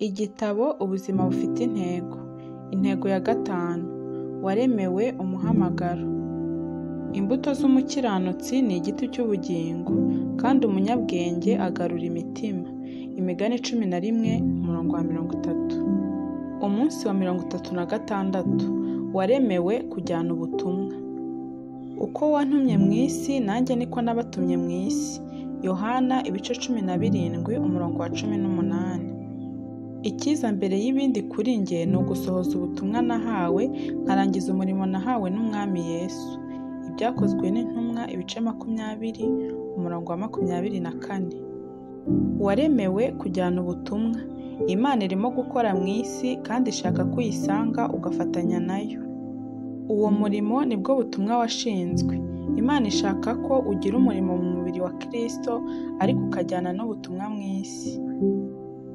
Igitabo Ubuzima bufite intego. Intego ya 5. Waremewe umuhamagaro. Imbuto z'umukiranutsi ni igiti cy'ubugingo, kandi umunyabwenge agarura imitima. Imigani 11, umurongo wa 30. Umunsi wa 36. Waremewe kujyana ubutumwa. Uko wantumye mu isi, nanjye niko nabatumye mu isi. Yohana ibice 17, umurongo wa 18. Ikiza mbere y'ibindi kuri njye ni ugusohoza ubutumwa nahawe, nkarangiza umurimo nahawe n'Umwami Yesu. Ibyakozwe n'Intumwa ibice 20, umurongo wa 24. Waremewe kujyana ubutumwa. Imana irimo gukora mu isi kandi ishaka ko uyisanga ugafatanya nayo. Uwo murimo nibwo butumwa washinzwe. Imana ishaka ko ugira umurimo mu mubiri wa Kristo, ariko ukajyana n'ubutumwa mu isi.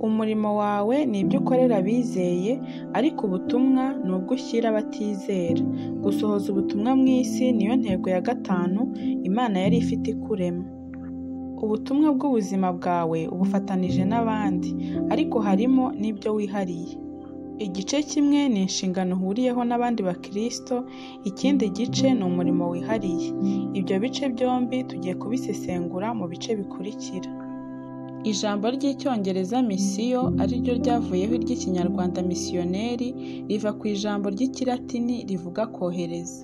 Umurimo wawe ni ibyo ukorera abizeye, ariko ubutumwa ni ubwo ushyira abatizera. Gusohoza ubutumwa mu isi niyo ntego ya 5 Imana yari ifite ikurema. Ubutumwa bw'ubuzima bwawe ubufatanije n'abandi, ariko harimo n'ibyo wihariye. Igice kimwe ni inshingano uhuriyeho n'abandi bakristo, ikindi gice ni umurimo wihariye. Ibyo bice byombi tugiye kubisesengura mu bice bikurikira. Ijambo ry'Icyongereza misiyo ariryo ryavuyeho iry'Ikinyarwanda misiyoneri riva ku ijambo ry'Ikilatini rivuga kohereza.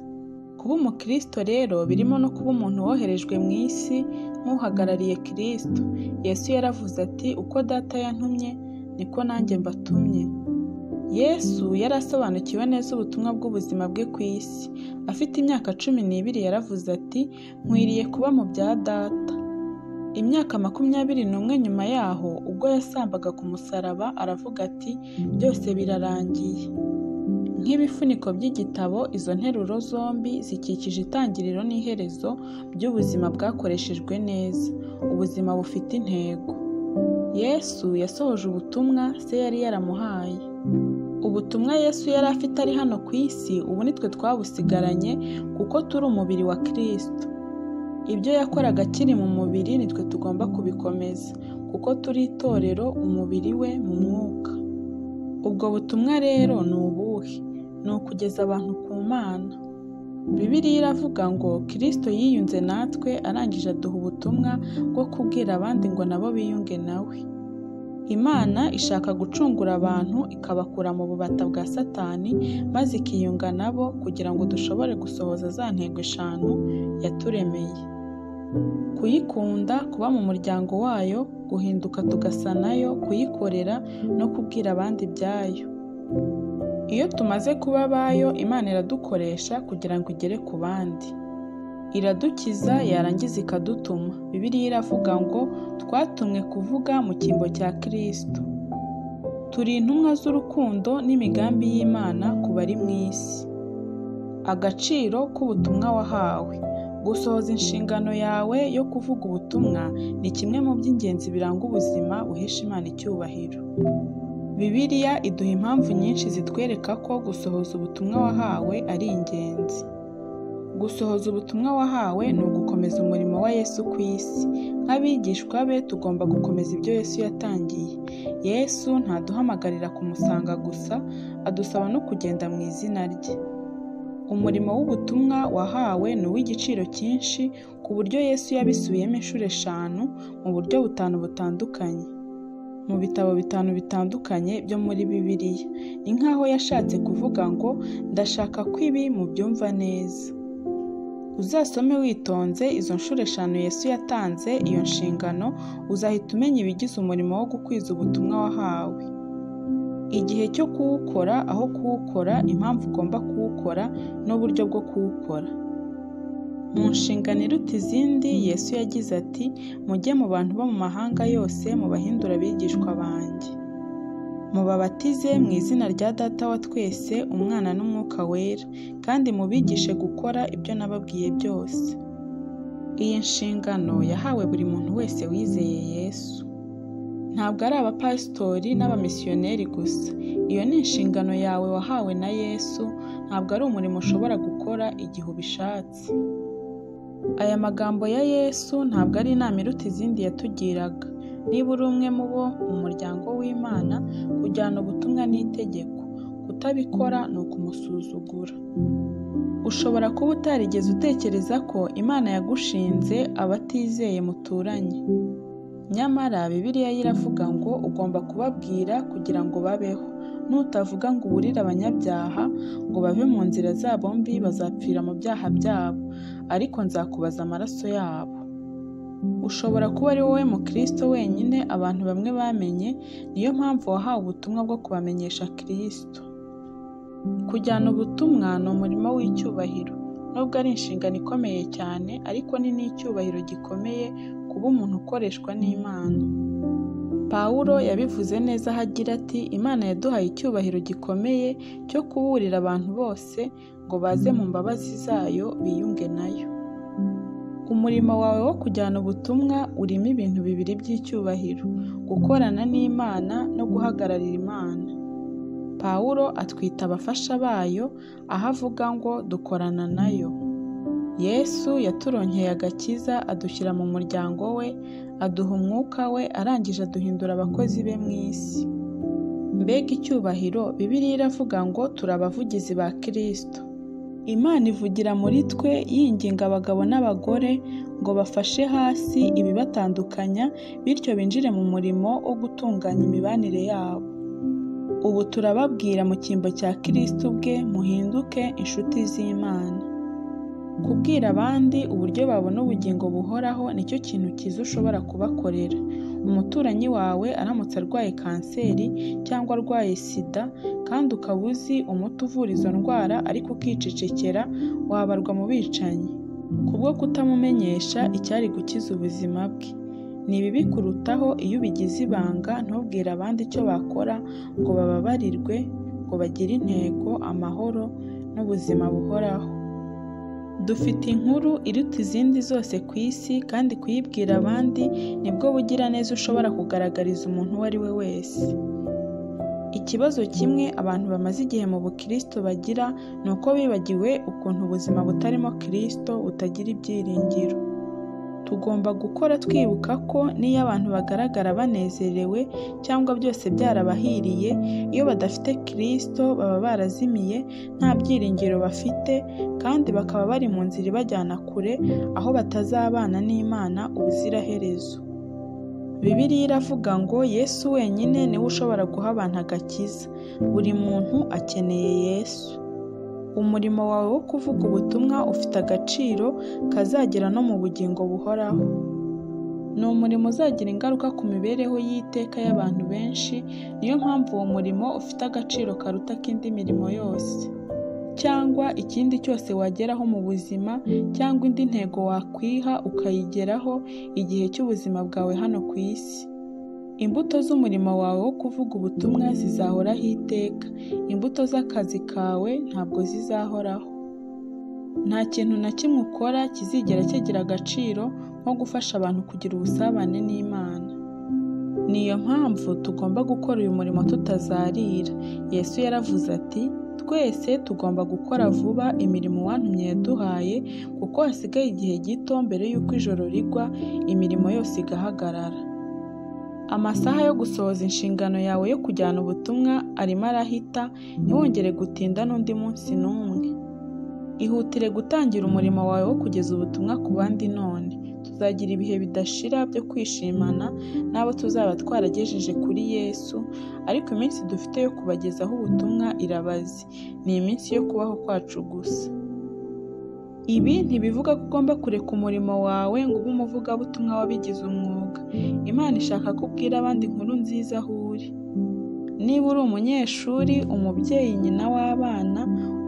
Kuba umukristo rero birimo no kuba umuntu woherejwe mu isi nk'uhagarariye Kristo. Yesu yaravuze ati uko data yantumye niko nanjye mbatumye. Yesu yari asobanukiwe neza ubutumwa bw'ubuzima bwe ku isi. Afite imyaka 12 yaravuze ati nkwiriye kuba mu bya data. Imyaka 21 nyuma yaho ubwo yasambaga ku musaraba aravuga ati byose birarangiye. Nk'ibifuniko by'igitabo, izo nteruro zombi zikikije itangiriro n'iherezo by'ubuzima bwakoreshejwe neza, ubuzima bufite intego. Yesu yasohoje ubutumwa se yari yaramuhaye. Ubutumwa Yesu yari afite ari hano ku isi, ubu nitwe twabusigaranye kuko turi umubiri wa Kristo. Ibyo yakoraga akiri mu mubiri nitwe tugomba kubikomeza, kuko turi itorero, umubiri we mu mwuka. Ubwo butumwa rero ni ubuhe? Ni ukugeza abantu ku Mana. Bibiliya iravuga ngo Kristo yiyunze natwe arangije aduha ubutumwa bwo kubwira abandi ngo nabo biyunge nawe. Imana ishaka gucungura abantu ikabakura mu bubata bwa Satani maze ikiyunga nabo kugira ngo dushobore gusohoza za ntego 5 yaturemeye. Kuyikunda, kuba mu muryango wayo, guhinduka tugasa nayo, kuyikorera no kubwira abandi ibyayo. Iyo tumaze kuba abayo, Imana iradukoresha kugira ngo igere ku bandi. Iradukiza yarangiza ikadutuma. Bibiliya iravuga ngo twatumwe kuvuga mu cyimbo cya Kristo. Turi intumwa z'urukundo n'imigambi y'Imana ku bari mu isi. Agaciro k'ubutumwa wahawe. Gusohoza inshingano yawe yo kuvuga ubutumwa ni kimwe mu by'ingenzi biranga ubuzima buhesha Imana icyubahiro. Bibiliya iduha impamvu nyinshi zitwereka ko gusohoza ubutumwa wahawe ari ingenzi. Gusohoza ubutumwa wahawe ni ugukomeza umurimo wa Yesu ku isi. Nk'abigishwa be tugomba gukomeza ibyo Yesu yatangiye. Yesu ntaduhamagarira kumusanga gusa, adusaba no kugenda mu izina rye. Umurimo w'ubutumwa wahawe ni uw'igiciro cyinshi ku buryo Yesu yabisubiyemo inshuro 5 mu buryo 5 butandukanye. Mu bitabo 5 bitandukanye byo muri Bibiliya. Ni nkaho yashatse kuvuga ngo ndashaka ko ibi mubyumva neza. Uzasome witonze izo nshuro 5 Yesu yatanze iyo nshingano, uzahita umenya ibigize umurimo wo gukwiza ubutumwa wahawe. Igihe cyo kuwukora, aho kuwukora, impamvu ugomba kuwukora n'uburyo bwo kuwukora. Mu nshingano iruta izindi, Yesu yagize ati mujye mu bantu bo mu mahanga yose mubahindure abigishwa banjye. Mubabatize mu izina rya Data wa twese, Umwana n'Umwuka Wera, kandi mubigishe gukora ibyo nababwiye byose. Iyi nshingano yahawe buri muntu wese wizeye Yesu. Ntabwo ari abapasitori n'abamisiyoneri gusa. Iyo ni inshingano yawe wahawe na Yesu, ntabwo ari umurimo ushobora gukora igihe ubishatse. Aya magambo ya Yesu ntabwo ari inama iruta izindi yatugiraga. Niba uri umwe mu bo mu muryango w'Imana, kujyana ubutumwa ni itegeko. Kutabikora ni ukumusuzugura. Ushobora kuba utarigeze utekereza ko Imana yagushinze abatizeye muturanye. Nyamara Bibiliya yo iravuga ngo ugomba kubabwira kugira ngo babeho. Nutavuga ngo uburire abanyabyaha ngo bave mu nzira zabo mbi, bazapfira mu byaha byabo, ariko nzakubaza amaraso yabo. Ushobora kuba ari wowe mukristo wenyine abantu bamwe bamenye, niyo mpamvu wahawe ubutumwa bwo kubamenyesha Kristo. Kujyana ubutumwa ni umurimo w'icyubahiro. Nubwo ari inshingano ikomeye cyane, ariko ni n'icyubahiro gikomeye kuba umuntu ukoreshwa n'Imana. Pawulo yabivuze neza aho agira ati Imana yaduhaye icyubahiro gikomeye cyo kuburira abantu bose ngo baze mu mbabazi zayo biyunge nayo. Umurimo wawe wo kujyana ubutumwa urimo ibintu bibiri by'icyubahiro: gukorana n'Imana no guhagararira Imana. Pawulo atwita abafasha bayo, aho avuga ngo dukorana nayo. Yesu yaturonkeye agakiza, adushyira mu muryango we, aduha umwuka we, arangije aduhindura abakozi be mu isi. Mbega icyubahiro! Bibiliya iravuga ngo turi abavugizi ba Kristo. Imana ivugira muri twe yinginga abagabo n'abagore ngo bafashe hasi ibibatandukanya, bityo binjire mu murimo wo gutunganya imibanire yabo. Ubu turababwira mu cyimbo cya Kristo ubwe, muhinduke inshuti z'Imana. Kubwira abandi uburyo babona ubugingo buhoraho nicyo kintu cyiza ushobora kubakorera. Umuturanyi wawe aramutse arwaye kanseri cyangwa arwaye sida, kandi ukaba uzi umuti uvura izo ndwara ariko ukicecekera, wabarwa mu bicanyi kubwo kutamumenyesha icyari gukiza ubuzima bwe. Ni bibi kurutaho iyo ubigize ibanga, ntubwire abandi icyo bakora ngo bababarirwe, ngo bagire intego, amahoro n'ubuzima buhoraho. Dufite inkuru iruta izindi zose ku isi, kandi kuyibwira abandi nibwo bugiraneza ushobora kugaragariza umuntu uwo ari we wese. Ikibazo kimwe abantu bamaze igihe mu bukristo bagira ni uko bibagiwe ukuntu ubuzima butarimo Kristo butagira ibyiringiro. Tugomba gukora twibuka ko n'iyo abantu bagaragara banezerewe cyangwa byose byarabahiriye, iyo badafite Kristo baba barazimiye, nta byiringiro bafite, kandi bakaba bari mu nzira ibajyana kure, aho batazabana n'Imana ubuziraherezo. Bibiliya iravuga ngo Yesu wenyine niwe ushobora guha abantu agakiza. Buri muntu akeneye Yesu. Umurimo wawe wo kuvuga ubutumwa ufite agaciro kazagera no mu bugingo buhoraho. Ni umurimo uzagira ingaruka ku mibereho y'iteka y'abantu benshi, niyo mpamvu uwo murimo ufite agaciro karuta k'indi mirimo yose, cyangwa ikindi cyose wageraho mu buzima, cyangwa indi ntego wakwiha ukayigeraho igihe cy'ubuzima bwawe hano ku isi. Imbuto z'umurimo wawe wo kuvuga ubutumwa zizahoraho iteka. Imbuto z'akazi kawe ntabwo zizahoraho. Nta kintu na kimwe ukora kizigera kigira agaciro nko gufasha abantu kugira ubusabane n'Imana. Niyo mpamvu tugomba gukora uyu murimo tutazarira. Yesu yaravuze ati twese tugomba gukora vuba imirimo uwantumye yaduhaye, kuko hasigaye igihe gito mbere y'uko ijoro rigwa, imirimo yose igahagarara. Amasaha yo gusohoza inshingano yawe yo kujyana ubutumwa arimo arahita, ntiwongere gutinda n'undi munsi n'umwe. Ihutire gutangira umurimo wawe wo kugeza ubutumwa ku bandi none. Tuzagira ibihe bidashira byo kwishimana n'abo tuzaba twaragejeje kuri Yesu, ariko iminsi dufite yo kubagezaho ubutumwa irabaze. Ni iminsi yo kubaho kwacu gusa. Ibi ntibivuga ko ugomba kureka umurimo wawe ngo ube umuvugabutumwa wabigize umwuga. Imana ishaka ko ubwira abandi inkuru nziza aho uri. Niba uri umunyeshuri, umubyeyi, nyina w'abana,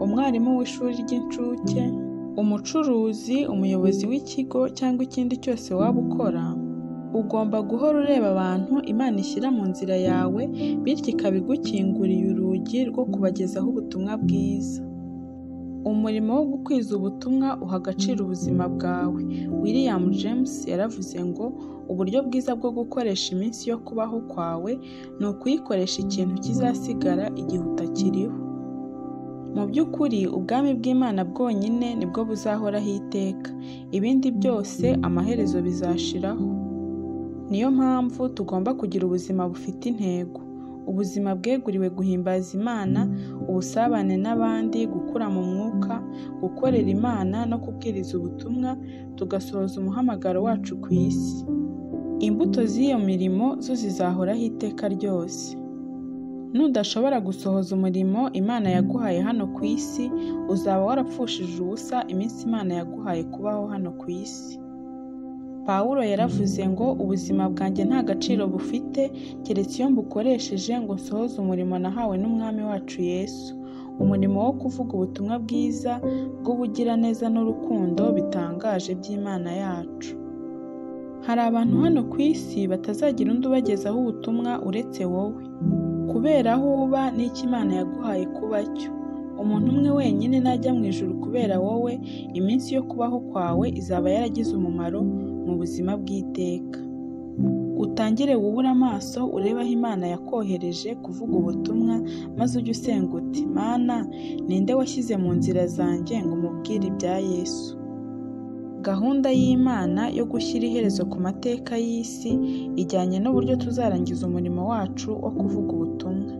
umwarimu w'ishuri ry'incuke, umucuruzi, umuyobozi w'ikigo cyangwa ikindi cyose waba ukora, ugomba guhora ureba abantu Imana ishyira mu nzira yawe, bityo ikaba igukinguriye urugi rwo kubagezaho ubutumwa bwiza. Umurimo wo gukwiza ubutumwa uha agaciro ubuzima bwawe. William James yaravuze ngo uburyo bwiza bwo gukoresha iminsi yo kubaho kwawe ni ukuyikoresha ikintu kizasigara igihe utakiriho. Mu by'ukuri, ubwami bw'Imana bwonyine nibwo buzahoraho iteka. Ibindi byose amaherezo bizashiraho. Niyo mpamvu tugomba kugira ubuzima bufite intego, ubuzima bweguriwe guhimbaza Imana, ubusabane n'abandi, gukura mu mwuka, gukorera Imana no kubwiriza ubutumwa, tugasohoza umuhamagaro wacu ku isi. Imbuto z'iyo mirimo zo zizahoraho iteka ryose. Nudashobora gusohoza umurimo Imana yaguhaye hano ku isi, uzaba warapfushije ubusa iminsi Imana yaguhaye kubaho hano ku isi. Pawulo yaravuze ngo ubuzima bwanjye nta gaciro bufite keretse iyo mbukoresheje ngo nsohoze umurimo nahawe n'Umwami wacu Yesu, umurimo wo kuvuga ubutumwa bwiza bw'ubugiraneza n'urukundo bitangaje by'Imana yacu. Hari abantu hano ku isi batazagira undi ubagezaho ubutumwa uretse wowe. Kubera aho uba n'icyo Imana yaguhaye kuba cyo. Umuntu umwe wenyine najya mu ijuru kubera wowe, iminsi yo kubaho kwawe izaba yaragize umumaro mu buzima bw'iteka. Utangire wubure amaso urebe aho Imana yakohereje kuvuga ubutumwa, maze ujye usenga uti: Mana, ninde washyize mu nzira zanjye ngo mubwire ibya Yesu? Gahunda y'Imana yo gushyira iherezo ku mateka y'isi ijyanye n'uburyo tuzarangiza umurimo wacu wo kuvuga ubutumwa.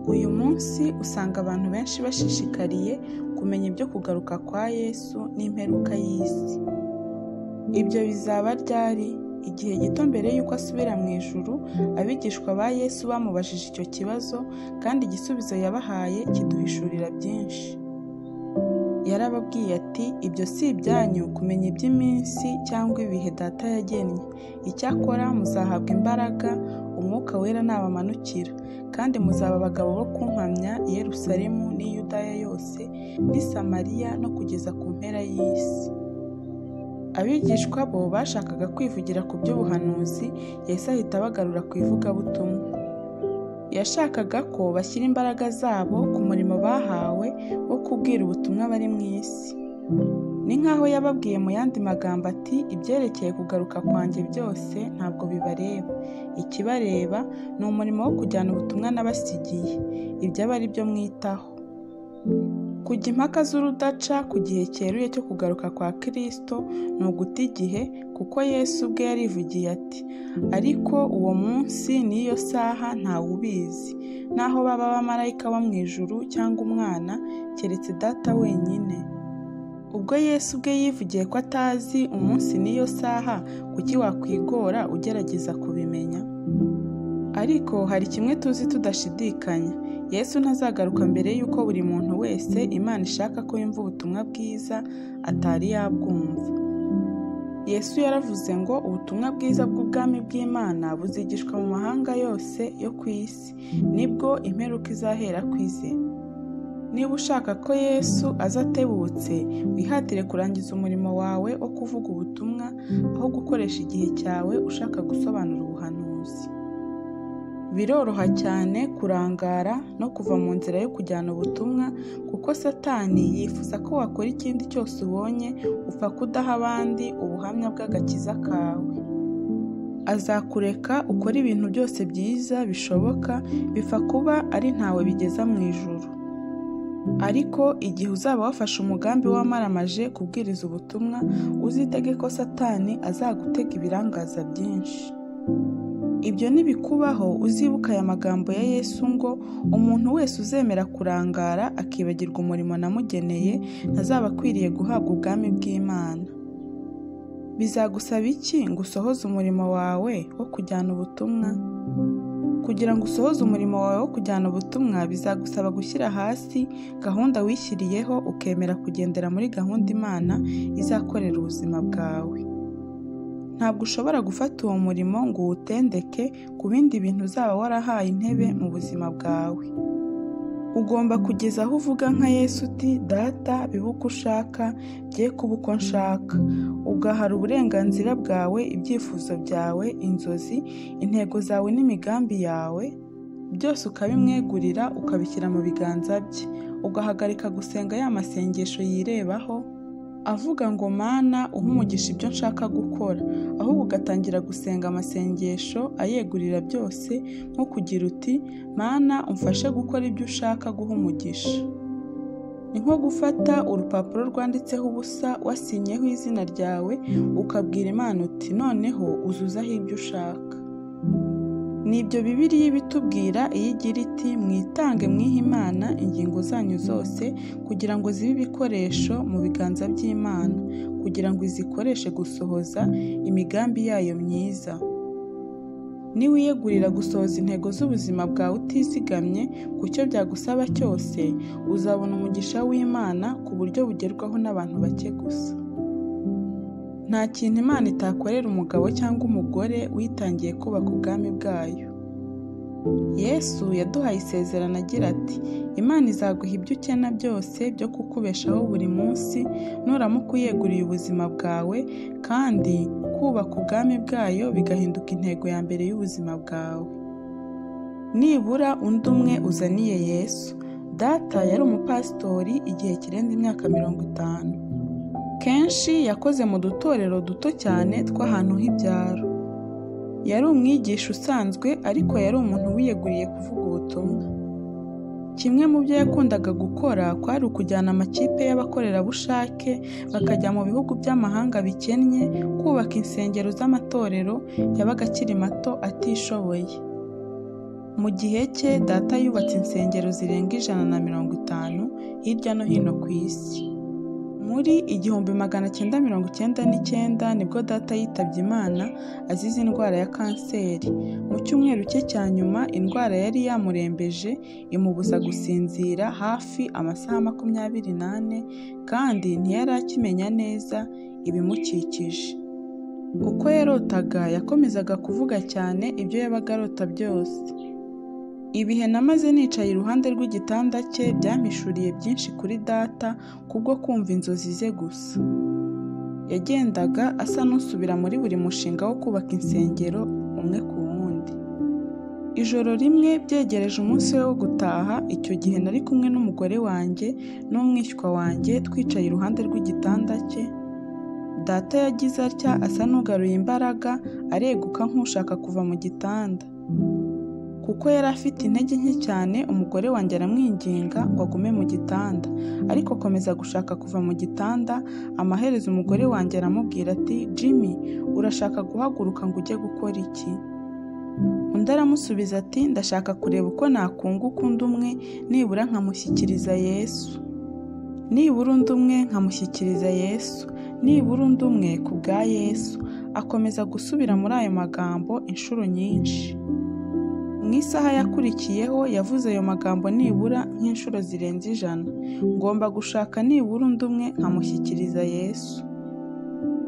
Uyu munsi usanga abantu benshi bashishikariye kumenya ibyo kugaruka kwa Yesu n'imperuka y'isi. Ibyo bizaba ryari? Igihe gito mbere y'uko asubira mu ijuru, abigishwa ba Yesu bamubajije icyo kibazo, kandi igisubizo yabahaye kiduhishurira byinshi. Yarababwiye ati: ibyo si ibyanyu kumenya iby'iminsi cyangwa ibihe Data yagennye. Icyakora muzahabwa imbaraga, Umwuka Wera nabamanukira, kandi muzaba abagabo bo kumpamya i Yerusalemu n'i Yudaya yose n'i Samariya no kugeza ku mpera y'isi. Abigishwa bo bashakaga kwivugira ku by'ubuhanuzi, Yesu ahita abagarura ku ivugabutumwa. Yashakaga ko bashyira imbaraga zabo ku murimo bahawe wo kubwira ubutumwa bari mu isi. Ni nk'aho yababwiye mu yandi magambo ati: ibyerekeye kugaruka kwanjye byose ntabwo bibareba. Ikibareba ni umurimo wo kujyana ubutumwa nabasigiye, ibyo aba ari byo mwitaho. Kujya impaka z'urudaca ku gihe cyeruye cyo kugaruka kwa Kristo ni uguta igihe, kuko Yesu ubwe yarivugiye ati: ariko uwo munsi n'iyo saha ntawe ubizi, naho baba abamarayika bo mu ijuru cyangwa Umwana, keretse Data wenyine. Ubwo Yesu ubwe yivugiye ko atazi umunsi n'iyo saha, kuki wakwigora ugerageza kubimenya? Ariko hari kimwe tuzi tudashidikanya: Yesu ntazagaruka mbere y'uko buri muntu wese Imana ishaka ko yumva ubutumwa bwiza atari yabwumva. Yesu yaravuze ngo ubutumwa bwiza bw'ubwami bw'Imana buzigishwa mu mahanga yose yo ku isi, nibwo imperuka izahera ku isi. Niba ushaka ko Yesu aza atebutse, wihatire kurangiza umurimo wawe wo kuvuga ubutumwa, aho gukoresha igihe cyawe ushaka gusobanura ubuhanuzi. Biroroha cyane kurangara no kuva mu nzira yo kujyana ubutumwa, kuko Satani yifuza ko wakora ikindi cyose ubonye upfa kudaha abandi ubuhamya bw'agakiza kawe. Azakureka ukore ibintu byose byiza bishoboka, bipfa kuba ari ntawe bigeza mu ijuru. Ariko igihe uzaba wafashe umugambi wamaramaje kubwiriza ubutumwa, uzitege ko Satani azagutega ibirangaza byinshi. Ibyo nibikubaho, uzibuka aya magambo ya Yesu ngo: umuntu wese uzemera kurangara akibagirwa umurimo namugeneye, ntazaba akwiriye guhabwa ubwami bw'Imana. Bizagusaba iki ngo usohoze umurimo wawe wo kujyana ubutumwa? Kugira ngo usohoze umurimo wawe wo kujyana ubutumwa, bizagusaba gushyira hasi gahunda wishyiriyeho, ukemera kugendera muri gahunda Imana izakorera ubuzima bwawe. Ntabwo ushobora gufata uwo murimo ngo uwutendeke ku bindi bintu uzaba warahaye intebe mu buzima bwawe. Ugomba kugeza aho uvuga nka Yesu uti: Data, bibe uko ushaka, bye kuba uko nshaka. Ugahara uburenganzira bwawe, ibyifuzo byawe, inzozi, intego zawe n'imigambi yawe, byose ukabimwegurira, ukabishyira mu biganza bye. Ugahagarika gusenga ya masengesho yirebaho avuga ngo: Mana, uhe umugisha ibyo nshaka gukora, ahubwo ugatangira gusenga amasengesho ayegurira byose, nko kugira uti: Mana, umfashe gukora ibyo ushaka guha umugisha. Ni nko gufata urupapuro rwanditseho ubusa wasinyeho izina ryawe ukabwira Imana uti noneho uzuzaho ibyo ushaka. Ni ibyo Bibiliya ibitubwira iyo igira iti mwitange mwihe Imana ingingo zanyu zose kugira ngo zibe ibikoresho mu biganza by'Imana, kugira ngo izikoreshe gusohoza imigambi yayo myiza. Niwiyegurira gusohoza intego z'ubuzima bwawe utizigamye ku cyo byagusaba cyose, uzabona umugisha w'Imana ku buryo bugerwaho n'abantu bake gusa. Nta kintu Imana itakorera umugabo cyangwa umugore witangiye kubaka ubwami bwayo. Yesu yaduhaye isezerano agira ati Imana izaguha ibyo ukena byose byo kukubeshaho buri munsi nuramuka uyeguriye ubuzima bwawe, kandi kubaka ubwami bwayo bigahinduka intego ya mbere y'ubuzima bwawe. Nibura undi umwe uzaniye Yesu. Data yari umupasitori igihe kirenze imyaka 50. Kenshi yakoze mu dutorero duto cyane tw'ahantu h'ibyaro. Yari umwigisha usanzwe, ariko yari umuntu wiyeguriye kuvuga ubutumwa. Kimwe mu byo yakundaga gukora kwari ukujyana amakipe y'abakorerabushake bakajya mu bihugu by'amahanga bikennye kubaka insengero z'amatorero yabaga akiri mato atishoboye. Mu gihe cye data yubatse insengero zirenga 150 hirya no hino ku isi. Muri 1999 nibwo data yitabye Imana azize indwara ya kanseri. Mu cyumweru cye cya nyuma indwara yari yamurembeje imubuza gusinzira hafi amasaha 24, kandi ntiyari akimenya neza ibimukikije. Uko yarotaga yakomezaga kuvuga cyane ibyo yabaga arota byose. Ibihe namaze nicaye iruhande rw'igitanda cye byampishuriye byinshi kuri data kubwo kumva inzozi ze gusa. Yagendaga asa n'usubira muri buri mushinga wo kubaka insengero umwe ku wundi. Ijoro rimwe byegereje umunsi we wo gutaha, icyo gihe nari kumwe n'umugore wanjye n'umwishywa wanjye twicaye iruhande rw'igitanda cye. Data yagize atya asa n'ugaruye imbaraga, areguka nk'ushaka kuva mu gitanda. Kuko yari afite intege nke cyane, umugore wanjye aramwinginga ngo agume mu gitanda, ariko akomeza gushaka kuva mu gitanda. Amaherezo umugore wanjye aramubwira ati Jimmy, urashaka guhaguruka ngo ujye gukora iki? Undi aramusubiza ati ndashaka kureba uko nakunguka undi umwe, nibura nkamushyikiriza Yesu. Nibura undi umwe nkamushyikiriza Yesu, nibura undi umwe ku bwa Yesu. Akomeza gusubira muri ayo magambo inshuro nyinshi. Mu isaha yakurikiyeho yavuze ayo magambo nibura nk'inshuro zirenze 100. Ngomba gushaka nibura undi umwe nkamushyikiriza Yesu.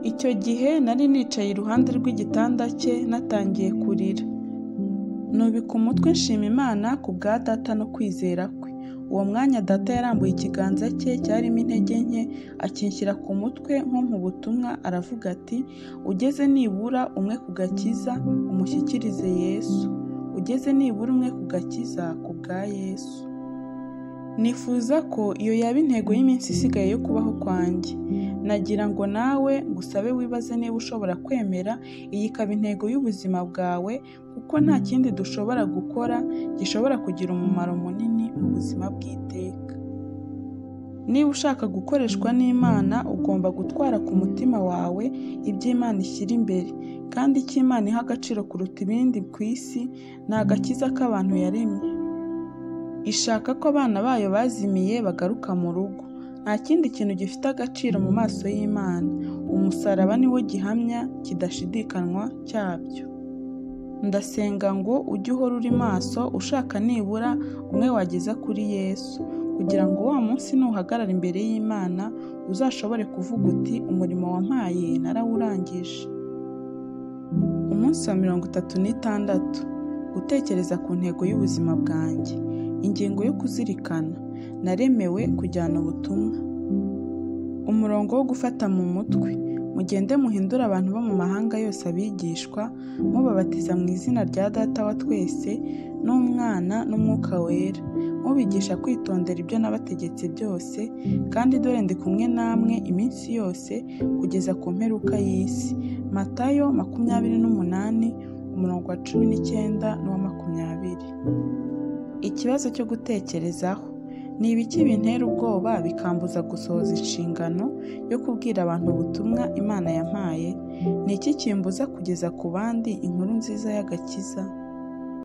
Icyo gihe nari nicaye iruhande rw'igitanda cye natangiye kurira. Nubika umutwe nshima Imana ku bwa data no kwizera kwe. Uwo mwanya data yarambuye ikiganza cye cyarimo intege nke akinshyira ku mutwe nko mu butumwa, aravuga ati ugeze nibura umwe ku gakiza umushyikirize Yesu. Ugeze nibura umwe ku gakiza ku bwa Yesu. Nifuza ko iyo yaba intego y'iminsi isigaye yo kubaho kwanjye. Nagira ngo nawe ngusabe wibaze niba ushobora kwemera iyi ikaba intego y'ubuzima bwawe, kuko nta kindi dushobora gukora gishobora kugira umumaro munini mu buzima bw'iteka. Niba ushaka gukoreshwa n'Imana, ugomba gutwara ku mutima wawe ibyo Imana ishyira imbere, kandi icyo Imana iha agaciro kuruta ibindi ku isi ni agakiza k'abantu yaremye. Ishaka ko abana bayo bazimiye bagaruka mu rugo. Nta kindi kintu gifite agaciro mu maso y'Imana. Umusaraba ni wo gihamya kidashidikanywa cyabyo. Ndasenga ngo ujye uhora uri maso ushaka nibura umwe wageza kuri Yesu, kugira ngo wa munsi nuhagarara imbere y'Imana uzashobore kuvuga uti umurimo wampaye narawurangije. Umunsi wa 36, gutekereza ku ntego y'ubuzima bwanjye. Ingingo yo kuzirikana: naremewe kujyana ubutumwa. Umurongo wo gufata mu mutwe: mugende muhindure abantu bo mu mahanga yose abigishwa, mubabatiza mu izina rya Data wa twese n'Umwana n'Umwuka Wera, mubigisha kwitondera ibyo nabategetse byose, kandi dore ndi kumwe namwe iminsi yose kugeza ku mperuka y'isi. Matayo 28, umurongo wa 19 n'uwa 20. Ikibazo cyo gutekerezaho: Ni ibiki bintera ubwoba bikambuza gusohoza inshingano yo kubwira abantu ubutumwa Imana yampaye? Ni iki kimbuza kugeza ku bandi inkuru nziza y'agakiza?